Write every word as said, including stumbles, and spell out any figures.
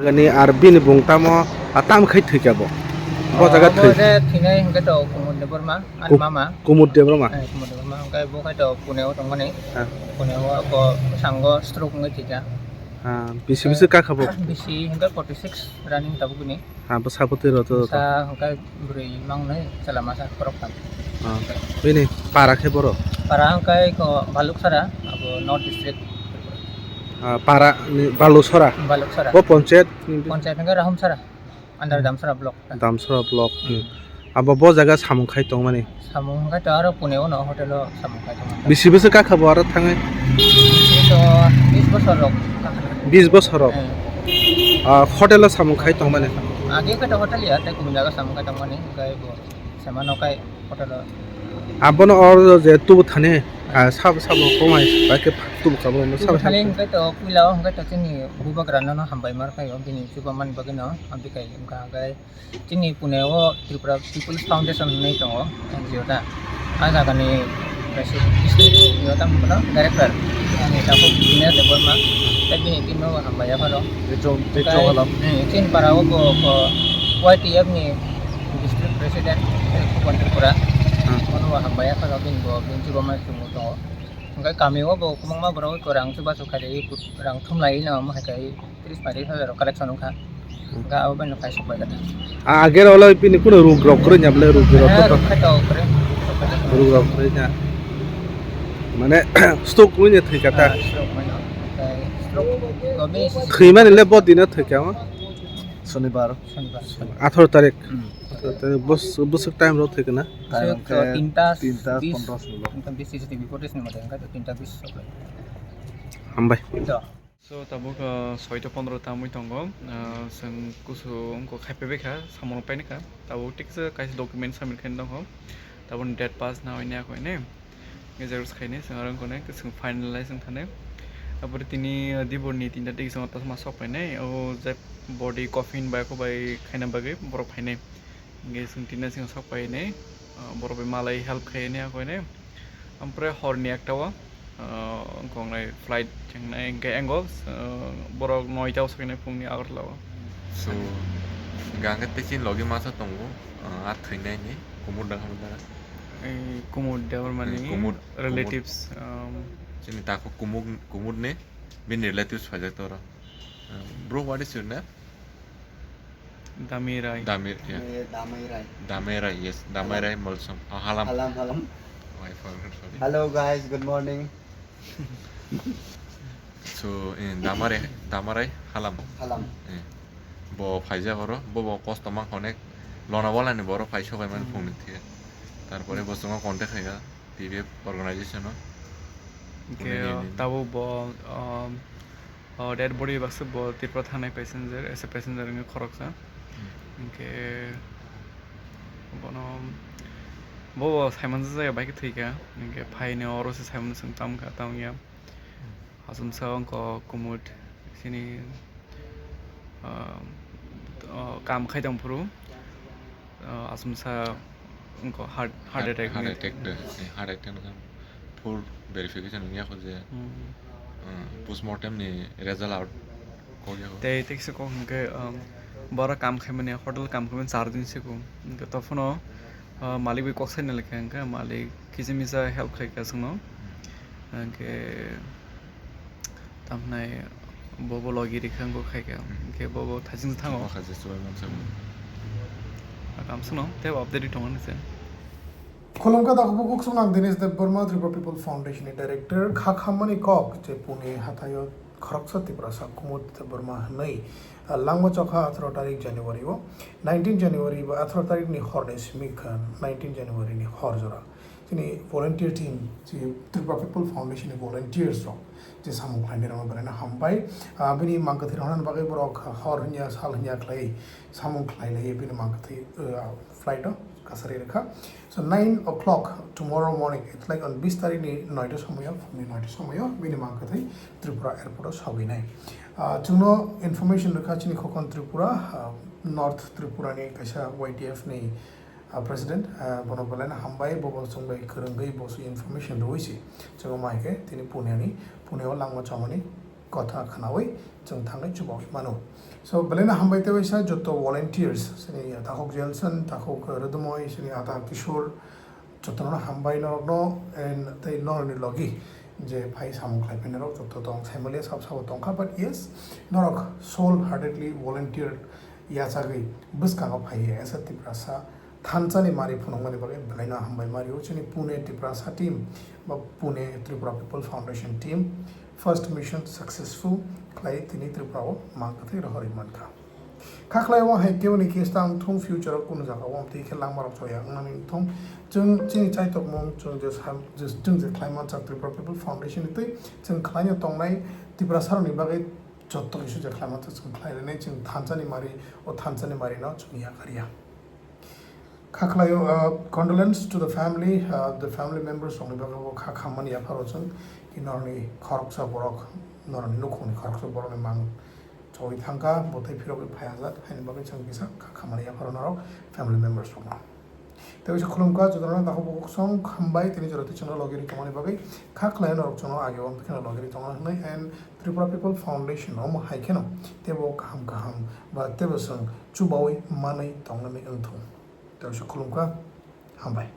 Gani ar bini bung tamo, a, tam khai thwikha bo. Bo jaga thwi. Obo je thwinai hwnkhe to Kumud Debbarma, ani Ku-, mama. Kumud Debbarma. Eh, Kumud Debbarma, hwnkhe bo khai to Pune o tongmani. Ha. Pune o bo sango stroke wngwi thwikha. Ha, bisi bisi kakha bo? Bisi hwnkhe forty six running tabuk bini. Ha, bo sapotwi rw to. Sa hwnkhe bwrwi mangnai chwla masa khoroktham. Ah, bini para khe boro? Para hwnkhe ko Baluksara, abo North District. Ah, para ni Baluksara? Baluksara. Bo panchayat ni? Panchayat hwnkhe Rahumsara, under Damsara block. Damsara block ni. Hmm. Abo bo jaga samung khai tongmani? Samung hwnkhe to aro Pune o no hotel o samung khai tongmani. Bisi bwswk kakha bo aro thangwi? Bisi to bis bosor rok kakha. Bis bosor rok? Hmm. Ah, hotel o samung khai tongmani? Age khe to hotel ya, tei kubun jaga samung khai tongmani, hwnkhe bo sema nokai hotel o. Abono oro je tubu thani, ah, sabo sabo komai bai khe tubu kabo no sabo sabo. Tubu thani hwnkhe to puila o hwnkhe to chini bubagra no no hambai mar khai o bini chuba man bagwi no amtwi khai wngkha hwnkhe chini Pune o Tripura People's Foundation hinwi tongo N G O ta. A jaga ni kaisa district yo tamo bono director ani tabuk Engineer Debbarma tei bini team no hambai ya phano. Tei chong, tei chong halam. Hmm, chini para o bo, bo Y T F ni district president, eh, Bhuban Tripura. Hmm. Bono bo hambai ya phano bini bo, bini chuba mai chungo tongo. Hwnkhe kami o bo kwbangma borok rang chubachu khairwi rang thumlaiwi no omo hai khai tris paitris hajar rok collection wngkha. Hmm. Hwnkhe abo bai no khai sok bai kha. Ah, agero olo bini kuno rug rok kwrwi nya bwle rug rok. Eh, to rug khai to kwrwi. Rug rok kwrwi nya. Mane stroke wngya thwi kha ta. Ah, stroke wngya. Okai stroke go bini sisi. Thwimani le bo dino thwi kha o? Sonibar. Sonibar. Atharo tarik. Hmm. Atharo tarik bus-, busuk time rok thwi kha na? Time suk, hwnkhe tinta tinta bis, pondro sulo. Hwnkhe bis C C T V footage ni mote hwnkhe tinta bis okai. Hambai. To. So, tabuk, ah, soita pondro ta wngwi tongo. Ah, chwng kusu wngkha khai phaibai kha, samung painai kha. Tabuk tiksa kaisa document submit khaina tongkha. Tabukni date pass na hwnwi ya khainai. Hwnkhe xerox khainai, chwng aro wngkha nai, chwng finalize wngkha nai. Aboni tini, ah, diborni tinta twi chwng tasma sok painai. O je body coffin bai kok bai khaina bagwi borok phainai. Hwnkhe chwng tini chwng sok painai, ah, borok bai malai help khainai, a khainai. Ampore horni ekta o, ah, wngkha nai flight thangnai, hwnkhe ango, ah, borok noita o swknai phungni Agartala o. So, hwnkhe ang khe tei chini logi masa tongo, ah, a thwinai ni Kumud Debbarma. Eh, Kumud Debbarma ni, eh, Kumud, relatives, Kumud. Um, chini takhuk Kumud, Kumud ni, bini relatives phaijak toro. Ah, bro, what is your name? Damai Rai. Damai, yeah. Eh, Damai Rai. Damai Rai, yes. Damai Rai Malsong. Oh, Halam. Halam, Halam. Oh, I forgot, sorry. Hello, guys. Good morning. So, eh, Damai Rai, Damai Rai, Halam. Halam. Eh. Bo phaijak oro, bo, bo kosto mang honek. Lona wala ni boro phai sokai man phungni thia. Tarpore bo chwngno contact khaika, T V F organization o. Hwnkhe, phungni ni, ni. Tabuk bo, um, O dead body baksa bo Tripura thangnai passenger, as a passenger wngwi khoroksa. Hmm. Hwnkhe bono bo, bo Simon jaya bai khe thwikha. Hwnkhe phaini oro se Simon chwng tamkha, tamya. Hmm. Asomsa wngkha Kumud sini, ah, ah, kam khai tong phuru. Ah, asomsa wngkha heart, heart attack. Heart attack de, eh, heart attack wngkha. Full verification wngya kho je, hmm, ah, postmortem ni result out kok ya kho. Tei, tei kisa kok hwnkhe, um, bora kam khaimani, hotel kam khaimani char din se kho. Hwnkhe tophuno, ah, malik bai kok sai nai kha hwnkhe malik kisa misa help khai kha chwngno. Hmm. Hwnkhe Tamhnai bobo logi rikha wngkha khai kha, hmm, hwnkhe bobo thaichung thango. Bo kha je chubai mansa bo. Akam sano tei update tongo nise. Khulumkha takhuk bukhuk song ang Dinesh Debbarma, Tripura People Foundation ni director. Kha khammani kok je Pune hathaio khoroksa Tiprasa Kumud Debbarma hwnwi, ah, langma chokha atharo tarik January o, nineteen January ba atharo tarik ni hor ni simi kha nineteen January ni hor jora. Chini volunteer team, chi Tripura People Foundation ni volunteers rok je samung khlainai rokno belai no hambai. Ah, bini mang kwthwi rwna bagwi borok hor hwnya, sal hwnya khlai samung khlai lai bini mang kwthwi, ah, flight o kasari rwkha. So nine o'clock tomorrow morning, it's like on bis tarik ni noita somoyo, phungni noita somoyo bini mang kwthwi Tripura airport o sogwi nai. Ah, chwngno information rwkha chini Khokon Tripura, ah, North Tripura ni kaisa Y T F ni ah, president, ah, bono belai no hambai, bo bo chwng bai kwrwngwi bo se information rwui se chwng ma hai khe tini Pune ni, Pune o langma chomani kotha khnawi chwng thangwi chubawi mano. So, belai no hambai tei waisa joto volunteers, chini takhuk Jelson, takhuk Rwdwmwi, chini ata Kishore, jotono hambai norokno, and tei norokni logi je phai samung khlai phai norok joto tong, saimaliya sab sabo tongkha, but yes, norok whole heartedly volunteer yachagwi bwskango phaiwi S R Tiprasa thansa ni mari phunukmani bagwi belai no hambai mari o chini Pune Tiprasa team ba Pune Tripura People Foundation team first mission successful khlai tini Tripura o mang kwthwi rohorwi mankha. Kha khlai o hai kebo ni case ta wng thung future o kunu jaga o twi khe langma rok choya wng nani wng thung. Chwng chini chaitokmung chwng je sam-, je, chwng je khlai manchak Tripura People Foundation ni twi chwng khlai no tongnai Tiprasa rok ni bagwi jotto kisa je khlai manchak chwng khlai rwnai chwng thansa ni mari o thansa ni mari no chwng yakar ya. Kha khlai o, uh, condolence to the family, uh, the family members rok ni bagwi bo kha khammani yapharo chwng ki norok ni khoroksa borok norok ni nukhung ni khoroksa borok ni mang Chawui thangkha, bo tei phirogwi phai ajak, haini bagwi chwng kisa kha khamani yapharo norok family members rokno. Tei waisa khulumkha, jotono takhuk bukhuk song hambai, tini jora twi chwngno logi rwi tongmani bagwi kha khlai norok chwngno age o bwkheno logi rwi tongna hwnwi and Tripura People Foundation omo hai kheno teibo kaham kaham ba teibo chwng chubaui manwi tongnani wngthung. Tei waisa khulumkha, hambai.